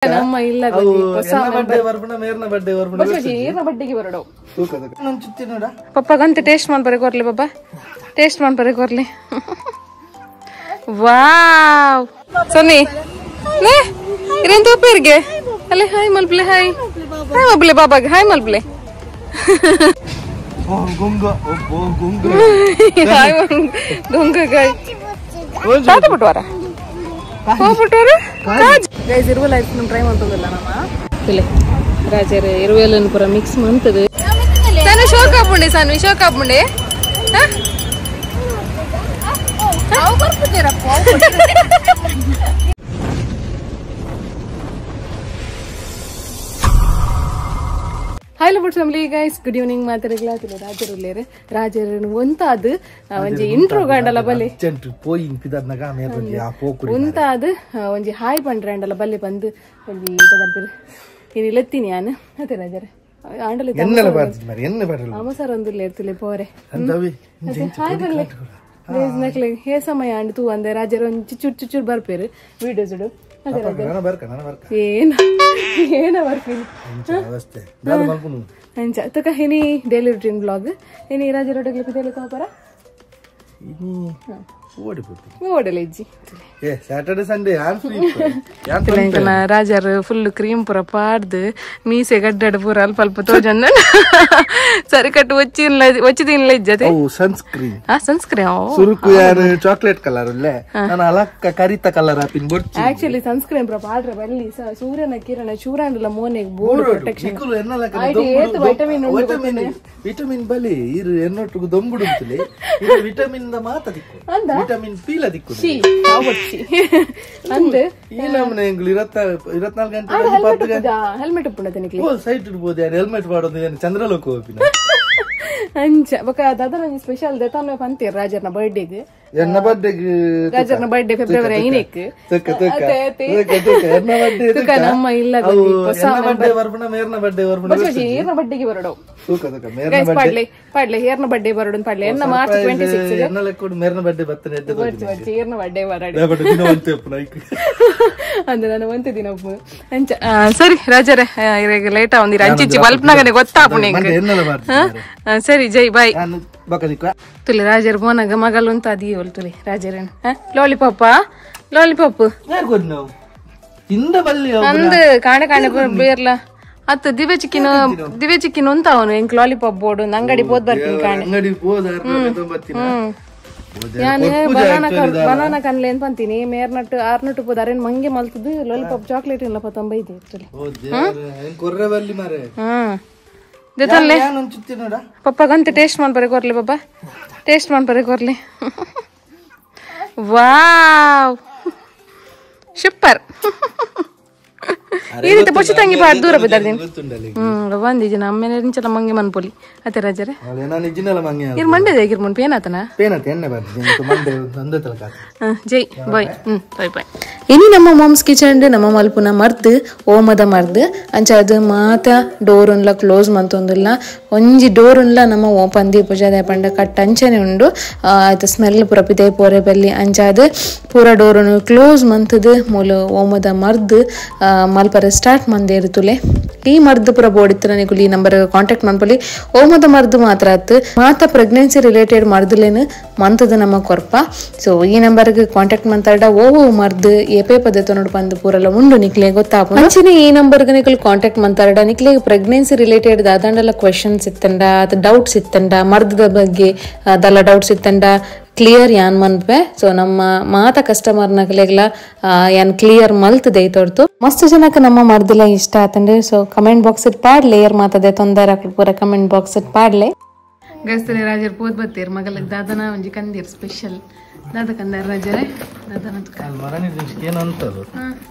ನಮ್ಮ ಇಲ್ಲ ಪಪ್ಪಗಂತ ಟೇಸ್ಟ್ ಮಾಡ್ಬಾರೆ ಕೊರ್ಲಿ ಬಾಬಾ, ಟೇಸ್ಟ್ ಮಾಡ್ಬಾರೆ ಕೊರ್ಲಿ. ವಾವ್ ಸೊನ್ನಿ ಇರೇನ್ ತೋಪೇರ್ಗೆ ಅಲ್ಲೇ ಹಾಯ್ ಮಲ್ಪ್ಲೆ, ಹಾಯ್ ಹಾಯ್ ಮಲ್ಪ್ಲೆ ಬಾಬಾಗೆ ಹಾಯ್ ಮಲ್ಪ್ಲೆ. ಹಾಯ್ ಗುಂಗ ಗಾಯ್ ತಾತ ಬಿಟ್ಟುವಾರ ಹೋಗ್ಬಿಟ್ಟವ್ರು. ಗೈಸ್ ಇರುವಲ್ ice cream try ಮಾಡ್ತದಲ್ಲ ನಮ್ಮ ತುಲೆ ರಾಜರ ಇರುವೆಲ್ಲನ್ನು ಪೂರ ಮಿಕ್ಸ್ ಮಾಡ್ತದೆ. ಸಣ್ಣ ಶೋಕ್ ಹಾಪುಂಡೆ, ಸಣ್ಣ ಶೋಕ್ ಹಾಪುಂಡೆ. Hi love family guys, good evening. ಮಾತಾಡಗ್ಲಾ ತುಲೆ ರಾಜರು ಉಲ್ಲೇರು ರಾಜರು ಒಂತಾದು ಒಂಜಿ ಇಂಟ್ರೋ ಗಾಂಡಲ ಬಲೆ ಒಂತಾದು ಒಂಜಿ ಹಾಯ್ ಪಂಡ್ರಾಂಡಲ ಬಲ್ಲೆ ಬಂದು ಒಂಜಿ ಇನಿ ಲೆತ್ತೀನಿ ಯಾನು ಅದೇ ರಾಜರೇ ಆಂಡಲ ಅಮಸರ ಒಂದುಲ್ಲೇರು ತುಲೆ ಪೋರೆ ಹಾಯ್ ಬಲ್ಲೆ ನಕ್ಲೆ ಹೇ ಸಮಯ ಅಂಡ್ ತೂ ಅಂದೆ ರಾಜರು ಒಂಜಿ ಚುಚ್ಚುರ್ ಚುಚ್ಚುರ್ ಬರ್ಪೇರು ವಿಡಿಯೋಸ್ ಇಡು. ಅದೇ ಏನ ಏನ ಬರ್ತೀನಿ ಅಂಚ ತುಕ ಹಿನಿ daily routine blog ಇನಿ ರಾಜರೊಡಗ್ಲಿ ಪಿದೆಲು ತೋಪರ ಓಡಲೆ ಇಜ್ಜಿ ಸ್ಯಾಟರ್ಡೆ ಸಂಡೇ ರಾಜರು ಫುಲ್ ಕ್ರೀಮ್ ಪೂರ ಪಾಡ್ದು ಮೀಸೆ ಗಡ್ಡಡ್ ಪೂರ ಅಲ್ಪ ಅಲ್ಪ ತೋಜನ್ನ ಸರಿ ಕಟ್ಟು ಒಚ್ಚಿ ಒಚ್ಚಿ ತಿನ್ಲ ಇಜ್ಜತೆ. ಸನ್ಸ್ಕ್ರೀನ್ ಆ ಸನ್ಸ್ಕ್ರೀನ್ ಸುರುಕು ಯಾರು ಚಾಕ್ಲೇಟ್ ಕಲರ್ ಉಲ್ಲೆ ನಾನು ಅಲಕ್ಕ ಕರಿತ ಕಲರ್ ಆಪಿನ್ ಬೊರ್ಚಿ. ಆಕ್ಚುಲಿ ಸನ್ಸ್ಕ್ರೀನ್ ಪೂರ ಪಾಡ್ರೆ ಬಲ್ಲಿ ಸೂರ್ಯನ ಕಿರಣ ಚೂರಾಂಡಲ ಮೋನೆಗ್ ಬೋರ್ಡ್ ಪ್ರೊಟೆಕ್ಷನ್ ಏತ್ ವಿಟಮಿನ್ ಉಂಡು ವಿಟಮಿನ್ ಬಲಿ ಇರು ಎನ್ನೊಟ್ಟುಗು ದೊಂಬುಡು ಉಂತುಲೆ ಇರು ವಿಟಮಿನ್ the ಮಾತ ದಿಕ್ಕು ವಿಟಮಿನ್ ಪೀಲ ದಿಕ್ಕು she ಆವಚ್ಚಿ ಅಂದೆ ಈ ನಮ್ಮನೆ ಎಂಗುಲು 24 ಗಂಟೆ 10 ಗಂಟೆ ಹೆಲ್ಮೆಟ್ ಉಪ್ಪುಂಡ ತಿನಿಕ್ಲಿ ಓ ಸೈಟ್ ಇಡ್ಬೋದು ಯಾರು ಹೆಲ್ಮೆಟ್ ಪಾಡೋದು ಏನು ಚಂದ್ರಲೋಕ ಹೋಪಿನ ಅಂಚ ಬೊಕ ದಾದನ ಒಂಜಿ ಸ್ಪೆಷಲ್ ದೆತೊನ್ವೆ ಪಂತೇರ್ ರಾಜರ್ನ ಬರ್ಡೇಗ್. ಎನ್ನ ಬರ್ಡೇಗ್ ರಾಜರ್ನ ಬರ್ಡೇ ಫೆಬ್ರವರಿ 5ಕ್ಕೆ ತುಕ ತುಕ ತುಕ ತುಕ ಎನ್ನ ಬರ್ಡೇ ತುಕ ನಮ್ಮ ಇಲ್ಲ ಹೊಸ ಬರ್ಡೇ ಬರ್ಪುಣ ಮೇರ್ನ ಬರ್ಡೇ ಬರ್ಪುಣ ಏರ್ನ ಬರ್ಡೇಗೆ ಬರಡು ತುಕ ತುಕ ಮೇರ್ನ ಬರ್ಡೇ ಪಾಡ್ಲೆ ಪಾಡ್ಲೆ ಏರ್ನ ಬರ್ಡೇ ಬರಡು ಪಾಡ್ಲೆ ಎನ್ನ ಮಾರ್ಚ್ 26 ಎನ್ನ ಲೆಕ್ಕಡು ಮೇರ್ನ ಬರ್ಡೇ ಬತ್ತನೆ ಎಡ್ಡೆ ಬರ್ಚಿ ಏರ್ನ ಬರ್ಡೇ ಬರಡು ದೇಬಡ ದಿನ ಒಂತೆ ಉಪ್ಪುನ ಐಕ್ ಅಂದೆ ನಾನು ಒಂತೆ ದಿನ ಉಪ್ಪು ಅಂಚ. ಸರಿ ರಾಜರೇ ಇರೆಗ್ ಲೇಟ್ ಆವಂದಿರ ಅಂಚಿಂಚಿ ಬಲ್ಪ್ನಾಗನೆ ಗೊತ್ತಾಪುಂಡು ಎಂಕ್. ಸರಿ ಜೈ ಬಾಯ್. ತುಲೆ ರಾಜರ್ ಮೋನಗ ಮಗಲ್ ಉಂತ ಅದೀವಲ್ ತುಲೆ ರಾಜರೇನು ಲಾಲಿಪಾಪ ಲಾಲಿಪಾಪ್ ಅಂದ್ ಕಾಣೆ ಕಾಣೆ ಬೇರ್ಲ ಅತ್ತ ದಿವೆ ಚಿಕ್ಕಿನ ದಿವೆ ಚಿಕ್ಕಿನ ಉಂತ ಅವನು ಎಂಕ್ ಲಾಲಿಪಾಪ್ ಬೋರ್ಡು ಅಂಗಡಿ ಪೋದ್ ಬರ್ತೀನಿ ಕಾಣೆ. ಯಾನು ಬನಾನ ಕನ್ಲೆ ಏನ್ ಪಂತೀನಿ ಮೇರ್ನಟ್ಟು ಆರ್ನಟ್ಟು ಪೋದ ಅರೇನ್ ಮಂಗೆ ಮಲ್ತದ್ದು ಲಾಲಿಪಾಪ್ ಚಾಕ್ಲೇಟ್ ಇಲ್ಲ ಪತ್ತೊಂಬ ಇದೆ ತುಲೆ. ಹ್ಮ್ ದೆತೊನ್ಲೆ ಪಪ್ಪಗಂತ ಟೇಸ್ಟ್ ಮಾಡ್ಬಾರೆ ಕೊರ್ಲಿ ಬಾಬಾ, ಟೇಸ್ಟ್ ಮಾಡ್ಬಾರೆ ಕೊರ್ಲಿ. ವಾವ್ ಸೂಪರ್. ಈ ರೀತಿ ಬೊಚ್ಚಿ ತಂಗಿ ಪಾಡ್ ದೂರ ಬಿದ್ದಾರ್ದಿನ ಬಂದಿಜಿ ನಮ್ಮ ನಿಂಚಲ ಮಂಗೆ ಮನ್ಪೊಲಿ ಅತ್ತೆ ರಾಜರೇ ಇರ್ ಮಂಡೆ ಇರ್ ಮುನ್ ಪೇನಾತನ ಜೈ ಬಾಯ್. Bye bye. ಇನಿ ನಮ್ಮ ಮಾಮ್ಸ್ ಕಿಚನ್ ನಮ್ಮ ಮಲ್ಪುನ ಮರ್ದು ಓಮದ ಮರ್ದು ಅಂಚ ಅದು ಮಾತ ಡೋರ್ ಉನ್ಲ ಕ್ಲೋಸ್ ಮಂತೊಂದುಲ್ಲ ಒಂಜಿ ಡೋರ್ ಉನ್ಲ ನಮ್ಮ ಓಪನ್ ದೀಪುಜ ಪಂಡ ಕಟ್ ಅಂಚನೆ ಉಂಡು ಆಯ್ತು ಸ್ಮೆಲ್ ಪೂರ ಪಿದೆ ಪೋರೆ ಬಲ್ಲಿ ಅಂಚ ಅದು ಪೂರ ಡೋರನ್ನು ಕ್ಲೋಸ್ ಮಂತದು ಮೂಲ ಓಮದ ಮರ್ದು ಮಲ್ಪರ ಸ್ಟಾರ್ಟ್ ಮಂದೇರು ತುಲೆ. ಈ ಮರ್ದು ಪೂರ ಬೋಡಿತ್ತು ನಿಕುಲು ಈ ನಂಬರ್ ಕಾಂಟ್ಯಾಕ್ಟ್ ಮನ್ಪೊಲಿ. ಓಮದ ಮರ್ದು ಮಾತ್ರ ಆತು ಮಾತ ಪ್ರೆಗ್ನೆನ್ಸಿ ರಿಲೇಟೆಡ್ ಮರ್ದುಲೇನು ಮಂತದ ನಮ್ಮ ಕೊರ್ಪ. ಸೊ ಈ ನಂಬರ್ಗೆ ಕಾಂಟ್ಯಾಕ್ಟ್ ಮಂತಾಡ ಓ ಮರ್ದು ಏಪೇ ಪದ್ಧತಿ ನೋಡು ಬಂದು ಪೂರಲ್ಲ ಉಂಡು ನಿಕ್ಲೆ ಗೊತ್ತಾಪ. ಅಂಚನೆ ಈ ನಂಬರ್ಗೆ ನಿಕುಲು ಕಾಂಟ್ಯಾಕ್ಟ್ ಮಂತಾಡ ನಿಕ್ಲೆ ಪ್ರೆಗ್ನೆನ್ಸಿ ರಿಲೇಟೆಡ್ ದಾದಾಂಡಲ ಕ್ವೆಶನ್ಸ್ ಇತ್ತಂಡ ಅದು ಡೌಟ್ಸ್ ಇತ್ತಂಡ ಮರ್ದದ ಬಗ್ಗೆ ಅದೆಲ್ಲ ಡೌಟ್ಸ್ ಇತ್ತಂಡ ಕ್ಲಿಯರ್ ಯಾನ್ ಮನ್ಪೆ. ಸೊ ನಮ್ಮ ಮಾತ ಕಸ್ಟಮರ್ ನಗಲೆಗ್ಲ ಯಾನ್ ಕ್ಲಿಯರ್ ಮಲ್ತದೆ ತೋರ್ತು. ಮಸ್ತ್ ಜನಕ್ಕೆ ನಮ್ಮ ಮರ್ದಲ ಇಷ್ಟ ಆತಂದ್ರೆ so comment box it ಪಾಡ್ಲೆ ಏರ್ ಮಾತದೆ ತೊಂದರೆ ಪೂರ ಕಮೆಂಟ್ ಬಾಕ್ಸ್ it ಪಾಡ್ಲೆ. ಗಸ್ತಲೆ ರಾಜರ್ ಪೋದ್ ಬತ್ತೀರ್ ಮಗಲಗ್ ದಾದನ ಒಂಜಿ ಕಂದೀರ್ ಸ್ಪೆಷಲ್ ದಾದ ಕಂದಾರ ರಾಜರೇ ದಾದನ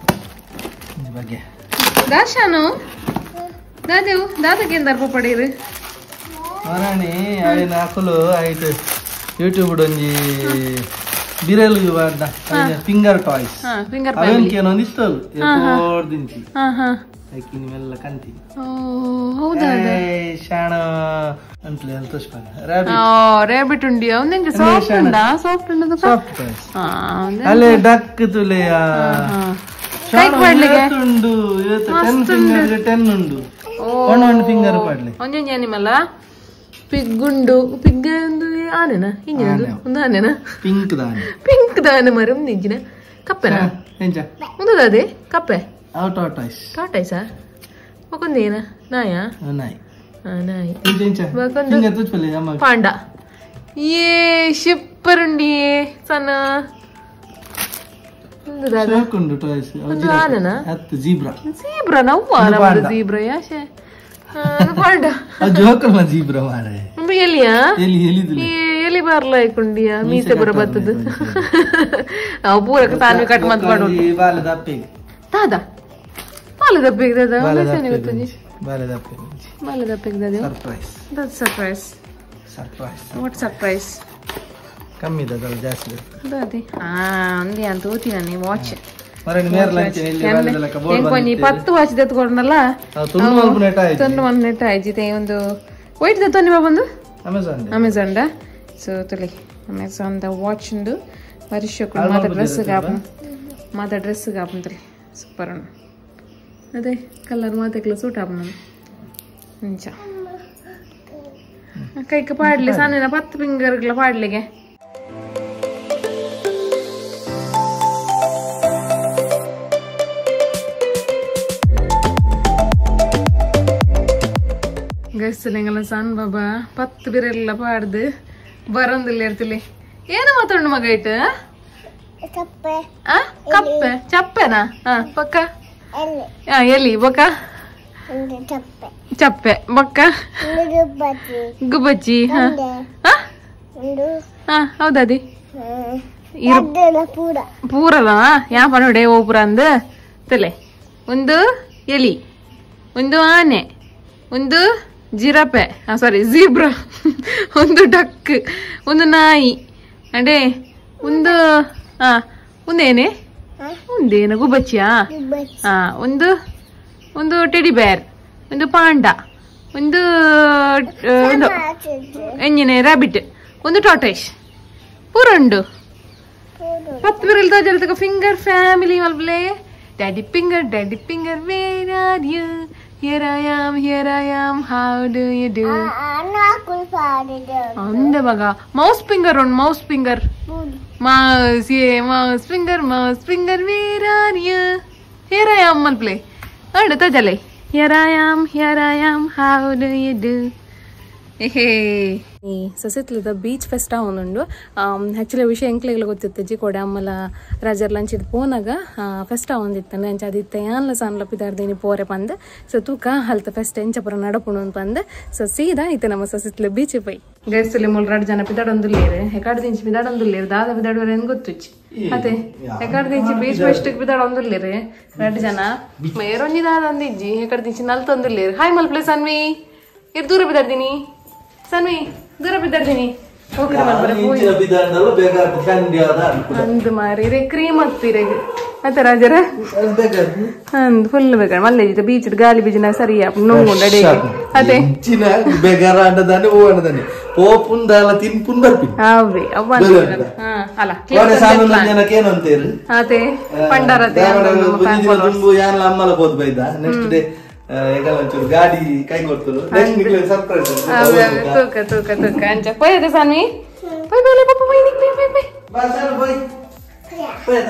ದಾಶಾನು ದಾದೇವು ದಾದಕೇಂದಾರ್ ಪೋಪಡೀರು ಮರಣಿ ಆಯ್ನ ಅಕುಲು ಆಯ್ತು ಯೂಟ್ಯೂಬ್ ಒಂಜಿ ಬಿರೆಲ್ ಫಿಂಗರ್ ಟಾಯ್ಸ್ ಅವೇನ್ ಇತ್ತಲ್ ದಿಂಚಿ ನಿಮ್ಮೆಲ್ಲ ಕಂತೀನಿ ಶಾಣ ಅಂತಲೇ ರ್ಯಾಬಿಟ್ ಉಂಡಿ ಸಾಫ್ಟ್ ಉಂಡಾ ಸಾಫ್ಟ್ ಉಂಡ ಸಾಫ್ಟ್ ಟಾಯ್ಸ್ ಅಲ್ಲೇ ಡಕ್ ತುಲೆಯ. ಕೈಕ್ ಪಾಡ್ಲಿಗೆ ಉಂಡು 10 ಫಿಂಗರ್ 10 ಉಂಡು one one finger ಪಾಡ್ಲಿ ಒಂಜೊಂಜಿ ಅನಿಮಲ್ ಪಿಗ್ ಉಂಡು ಪಿಗ್ ಒಂದು ಆನೆನಾ ಹಿಂಗೆ ಒಂದು ಆನೆನಾ ಪಿಂಕ್ ದಾನೆ ಪಿಂಕ್ ದಾನೆ ಮರ ನಿಂಜಿನ ಕಪ್ಪೆನಾ ಎಂಚ ಒಂದು ಅದೇ ಕಪ್ಪೆ ಅವು ಟಾರ್ಟಾಯ್ಸ್ ಟಾರ್ಟಾಯ್ಸಾ ಒಕೊಂದೇನ ನಾಯಾ ನಾಯಿ ನಾಯಿ ಎಂಚ ಫಿಂಗರ್ ತುಚ್ಪಲೆ ಅಮ್ಮ ಪಾಂಡ ಏ ಶಿಪ್ಪರ್ ಉಂಡಿಯೇ ಸಣ್ಣ ಉಂಡು ಟಾಯ್ಸ್ ಆನೆನಾ ಹತ್ತು ಜೀಬ್ರಾ ಜೀಬ್ರಾ ನವ್ವ ನಮ್ಮದು ಜೀಬ್ರಾ ಯಾಶೆ ಪಾಂಡ ಜೋಕಲ್ನ ಜೀಬ್ರಾ ಮಾರೆ ಒಂದು ಎಲಿಯಾ ಎಲಿ ಎಲಿದು ಎಲಿ ಬರ್ಲಾಯ್ಕೊಂಡಿಯಾ ಮೀಸೆ ಬರ ಬತ್ತದು ಅವು ಪೂರಕ ಸಾನ್ವಿ ಕಟ್ ಮತ್ ಪಾಡು ಬಾಲದ ಅಪ್ಪೆಗೆ ದಾದಾ ಬಾಲದ ಅಪ್ಪೆಗೆ ದಾದಾ ಗೊತ್ತುಜಿ ಬಾಲದ ಅಪ್ಪೆಗೆ ಬಾಲದ ಅಪ್ಪೆಗೆ ದಾದಾ surprise that surprise surprise what surprise ಕಮ್ಮಿ ದಾದಾ ಜಾಸ್ತಿ ದಾದಿ ಆ ಅಂದಿ ಅಂತ ಓತಿ ನಾನು ವಾಚ್ ಮರಣ ಮೇರ್ಲ ಅಂಚೆ ಇಲ್ಲಿ ಬಾಲದ ಲೆಕ್ಕ ಬೋರ್ಡ್ ಬಂದಿತ್ತು 10 ವಾಚ್ ದತ್ಕೊಂಡಲ್ಲ ತುನ್ನು ಮಲ್ಪ ನೆಟ್ ಆಯ್ತು ತುನ್ನು ಒಂದು ನೆಟ್ ಆಯ್ತು ಒಂದು ವೈಟ್ ದತ್ತೊನ್ನಿ ಬಂದು Amazon Amazon the so ತುಲಿ Amazon the watch ಉಂಡು ವರ್ಷಕ್ಕೂ ಮಾತ ಡ್ರೆಸ್ ಗಾಪು ಮಾತ ಡ್ರೆಸ್ ಗಾಪು ಸೂಪರ್ ಉಂಡು ಅದೇ ಕಲರ್ ಮಾತಕ್ಲ ಸೂಟ್ ಆಪು ಅಂಚ ಕೈಕ ಪಾಡ್ಲಿ ಸಣ್ಣ 10 ಫಿಂಗರ್ಗಳ ಪಾಡ್ಲಿಗೆ ಗಸ್ಸಲೆಂಗಲ ಸಣ್ಣ ಬಾಬಾ 10 ಬಿರೆಲ್ಲ ಪಾಡ್ದು ಬರಂದಿಲ್ಲ ಇರ್ತಿಲಿ ಏನು ಮಾತಾಡು ಮಗ ಇಟ್ಟು ಚಪ್ಪೆ ಕಪ್ಪೆ ಚಪ್ಪೆನಾ ಪಕ್ಕ ಎಲಿ ಬೊಕ್ಕ ಚಪ್ಪೆ ಚಪ್ಪೆ ಬೊಕ್ಕ ಗುಬ್ಬಚ್ಚಿ ಹೌದಾದಿ ಪೂರಲ್ಲ ಯಾ ಪನೋಡೆ ಓ ಪೂರ ಅಂದು ತಲೆ ಒಂದು ಎಲಿ ಒಂದು ಆನೆ ಒಂದು ಜಿರಾಪೆ ಸಾರಿ ಜೀಬ್ರಾ ಒಂದು ಡಕ್ ಒಂದು ನಾಯಿ ಅಡೆ ಒಂದು ಒಂದೇನೆ ಒಂದೇನು ಗುಬ್ಬಚ್ಚಿಯಾ ಒಂದು ಒಂದು ಟೆಡಿ ಬೇರ್ ಒಂದು ಪಾಂಡ ಒಂದು ಒಂದು ಎಂಜಿನ ರಾಬಿಟ್ ಒಂದು ಟಾಟೈಸ್ ಪೂರ ಉಂಡು 10 ಬಿರಲ್ ತಾಜಲ್ತಕ ಫಿಂಗರ್ ಫ್ಯಾಮಿಲಿ ಮಲ್ಬಲೆ daddy finger where are you here I am how do you do ಅಂದ ಮಗ ಮೌಸ್ ಫಿಂಗರ್ ಉಂಡು mouse finger mouse a mouse finger where are you here I am ಮಲ್ಪ್ಲೆ ಅಂಡು ತಜಲೆ here I am how do you do ಈ ಸಸಿತ್ಲದ beach ಫೆಸ್ಟಾ ಒಂದುಂಡು actually ವಿಷಯ ಎಂಕ್ಲೆಗ್ಲ ಗೊತ್ತಿತ್ತು G ಕೊಡೆ ಅಮ್ಮಲ ರಾಜರ್ ಲಂಚಿದ್ ಪೋನಾಗ ಫೆಸ್ಟಾ ಒಂದಿತ್ತಂಡೆ ಅಂಚ ಅದಿತ್ತೆ ಯಾನ್ಲ ಸಾನ್ಲ ಪಿದಾರ್ದಿನಿ ಪೋರೆ ಪಂದ್ ಸೊ ತೂಕ ಹಲ್ತ ಫೆಸ್ಟ್ ಎಂಚ ಪುರ ನಡಪುಣು ಪಂದ್ ಸೊ ಸೀದಾ ಇತ್ತೆ ನಮ್ಮ ಸಸಿತ್ಲ ಬೀಚ್ ಪೈ ಗೈಸಲಿ ಮೂಲ ರಡ್ ಜನ ಪಿದಾಡೊಂದುಲ್ಲೇರು ಹೆಕಾಡ್ ದಿಂಚಿ ಪಿದಾಡೊಂದುಲ್ಲೇರು ದಾದ ಪಿದಾಡುವರೆ ಗೊತ್ತುಚ್ಚಿ ಅದೇ ಹೆಕಾಡ್ ದಿಂಚಿ ಬೀಚ್ ಫೆಸ್ಟ್ ಪಿದಾಡೊಂದುಲ್ಲೇರು ರಡ್ ಜನ ಮೇರೊಂಜಿ ದಾದ ಅಂದಿಜ್ಜಿ ಹೆಕಾಡ್ ದಿಂಚಿ ನಲ್ತೊಂದುಲ್ಲೇರು ಹಾಯ್ ಮಲ್ಪ್ಲೆ ಸನ್ವಿ ಇರ್ ದೂರ ಬಿದಾಡ್ದಿನಿ ಸನ್ವಿ ದೂರ ಬಿದ್ದಾರ್ದಿನಿ ಅಂದು ಮಾರಿ ರೇ ಕ್ರೀಮ್ ಹತ್ತೀರ ಮತ್ತೆ ರಾಜರ ಅಂದ್ ಫುಲ್ ಬೇಕಾರ ಮಲ್ಲೆ ಬೀಚ್ ಗಾಲಿ ಬೀಜಿನ ಸರಿ ನುಂಗುಂಡ ಅದೇ ಅವೇ ಅವ್ವ ಅಲ್ಲ ಅದೇ ಪಂಡಾರ ಗಾಡಿ ಕೈ ಕೊಡ್ತರು ಸರ್ಪ್ರೈಸ್ ತೂಕ ತೂಕ ತೂಕ ಅಂಚ ಪೋಯದೆ ಸಾನ್ವಿ ಪೋಯ್ ಪೋಯ್ ಪಪ್ಪ ಪೋಯ್ ನಿಕ್ ಪೋಯ್ ಪೋಯ್ ಪೋಯ್ ಪೋಯ್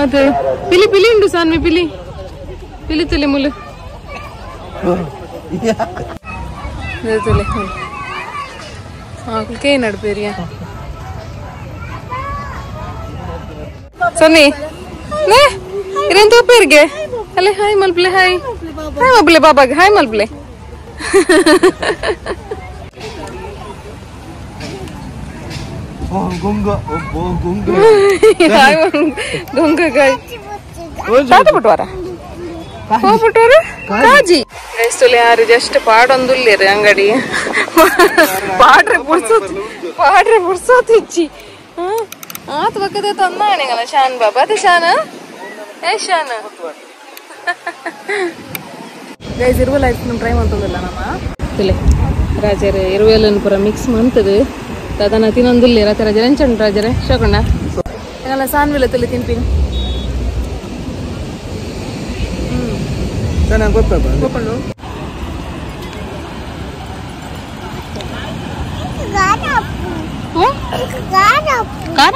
ಅದೇ ಪಿಲಿ ಪಿಲಿ ಉಂಡು ಸಾನ್ವಿ ಪಿಲಿ ಪಿಲಿ ತುಲಿ ಮುಲು ತುಲಿ ಕೈ ನಡ್ಪೇರಿಯ ಸನ್ನಿ ಇರೇನ್ ತೋಪೇರಿಗೆ ಅಲ್ಲೇ ಹಾಯ್ ಮಲ್ಪ್ಲೆ ಹಾಯ್ ಹಾಯ್ ಮಲ್ಪ್ಲೆ ಬಾಬಾಗೆ ಹಾಯ್ ಮಲ್ಪ್ಲೆ. ಗೊಂಗ ಒಬ್ಬ ಗೊಂಗ ಗೊಂಗ ಗಾಯ್ ತಾತ ಪುಟ್ಟುವಾರ ಹೋಗ್ಬಿಟ್ಟವರು ಕಾಜಿ ಗೈಸ್ತುಲೆ ಯಾರು ಜಸ್ಟ್ ಪಾಡೊಂದುಲ್ಲೇರು ಅಂಗಡಿ ಪಾಡ್ರೆ ಪುಡ್ಸೋತಿ ಪಾಡ್ರೆ ಪುಡ್ಸೋತಿಚ್ಚಿ ಆತ ಬಕ್ಕದೆ ತಂದಾಣಿಂಗಲ್ಲ ಶಾನ್ ಬಾಬಾ ಅದೇ ಶಾನ ಏ ಶಾನ್ ಗೈಸ್ ಇರುವಲ್ಲ ice cream try ಮಂತಂದಿಲ್ಲ ನಮ್ಮ ತುಲೆ ರಾಜರೇ ಇರುವೆಲ್ಲನ್ನು ಪೂರ ಮಿಕ್ಸ್ ಮಂತದು ತದನ ತಿನ್ನೊಂದಿಲ್ಲ ರಥ ರಾಜರೇ ಎಂಚುಂಡು ರಾಜರೇ ಶೋಕಂಡ ಎಂಗಲ್ಲ ಸಾನ್ವಿಲ್ಲ ತುಲೆ ತಿನ್ಪಿನಿ ಚೆನ್ನಾಗಿ ಗೊತ್ತಪ್ಪ ಖಾರ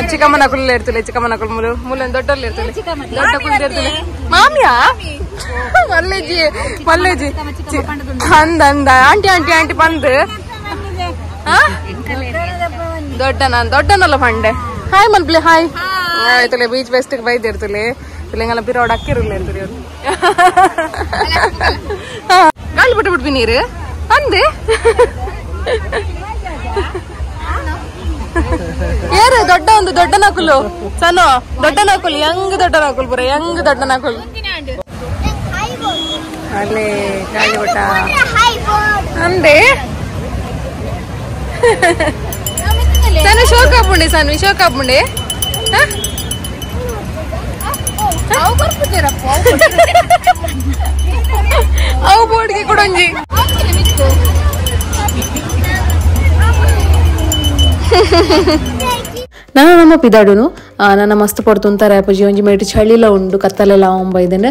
ಚಿಕ್ಕಮ್ಮನ ಕುಲ್ಲ ಇರ್ತಲೆ ಚಿಕ್ಕಮ್ಮನ ಕುಲ್ ಮುಲು ಮುಲ್ಲ ದೊಡ್ಡಲ್ಲಿ ಇರ್ತಲೆ ದೊಡ್ಡ ಕುಲ್ ಇರ್ತಲೆ ಮಾಮಿಯಾ ಮಲ್ಲೇಜಿ ಮಲ್ಲೇಜಿ ಅಂದ ಅಂದ aunty aunty aunty ಬಂದು ದೊಡ್ಡನ ದೊಡ್ಡನಲ್ಲ ಪಂಡೆ ಹಾಯ್ ಮಲ್ಪ್ಲೆ ಹಾಯ್ ಆಯ್ತಲೆ ಬೀಚ್ ಬೆಸ್ಟ್ ಬೈದಿರ್ತಲೆ ತೆಲಂಗಾಣ ಪಿರೋಡ್ ಅಕ್ಕಿರಲ್ಲ ಇರ್ತದೆ ಅವ್ರು ಗಾಳಿ ಬಿಟ್ಟು ಬಿಟ್ವಿ ನೀರು ಅಂದೆ ಏರು ದೊಡ್ಡ ಒಂದು ದೊಡ್ಡ ನಕುಲು ಸಣ್ಣ ದೊಡ್ಡ ನಕುಲು ಹೆಂಗ್ ದೊಡ್ಡ ನಕುಲು ಪುರ ಹೆಂಗ್ ದೊಡ್ಡ ನಕುಲು ಅಲ್ಲೇ ಗಾಳಿ ಬಿಟ್ಟ ಅಂದೆ ಸಣ್ಣ ಶೋಕ್ ಹಾಪುಂಡೆ ಸಣ್ಣ ಶೋಕ್ ಹಾಪುಂಡೆ ಅವು ಬೋರ್ಡ್ಗೆ ಕೊಡೊಂಜಿ ನಾನು ನಮ್ಮ ಪಿದಾಡುನು ನನ್ನ ಮಸ್ತ್ ಪೊರ್ತು ಉಂತಾರೆ ಅಪ್ಪಜಿ ಒಂಜಿ ಮೇಟ್ ಚಳಿಲ ಉಂಡು ಕತ್ತಲೆಲ್ಲ ಅವಂಬ ಇದನ್ನು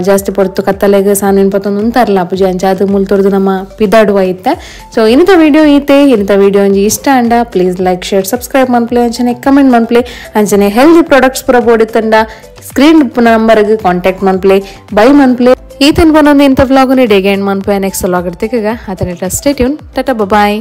ಜಾಸ್ತಿ ಪೊರ್ತು ಕತ್ತಲೆಗೆ ಸಾನಿನ ಪತ್ತೊಂದು ಉಂತಾರಲ್ಲ ಅಪ್ಪಜಿ ಅಂಚ ಅದು ಮುಲ್ತೊರ್ದು ನಮ್ಮ ಪಿದಾಡುವ ಇತ್ತೆ. ಸೊ ಇನ್ನಿತ ವಿಡಿಯೋ ಈತೆ ಇನ್ನಿತ ವಿಡಿಯೋ ಒಂಜಿ ಇಷ್ಟ ಅಂಡ please like share subscribe ಮನ್ಪ್ಲೆ ಅಂಚನೆ ಕಮೆಂಟ್ ಮನ್ಪ್ಲೆ ಅಂಚನೆ ಹೆಲ್ದಿ ಪ್ರಾಡಕ್ಟ್ಸ್ ಪೂರ ಬೋಡಿತ್ತಂಡ ಸ್ಕ್ರೀನ್ ನಂಬರ್ಗೆ ಕಾಂಟ್ಯಾಕ್ಟ್ ಮನ್ಪ್ಲೆ ಬೈ ಮನ್ಪ್ಲೆ. ಈ ತನಕ ಇಂಥ ವ್ಲಾಗ್ ಡೇಗೆ ಎಂಡ್ ಮನ್ಪೆ ನೆಕ್ಸ್ಟ್ ವ್ಲಾಗ್ ಇರ್ತೀಗ ಆತನ stay tune tata bye.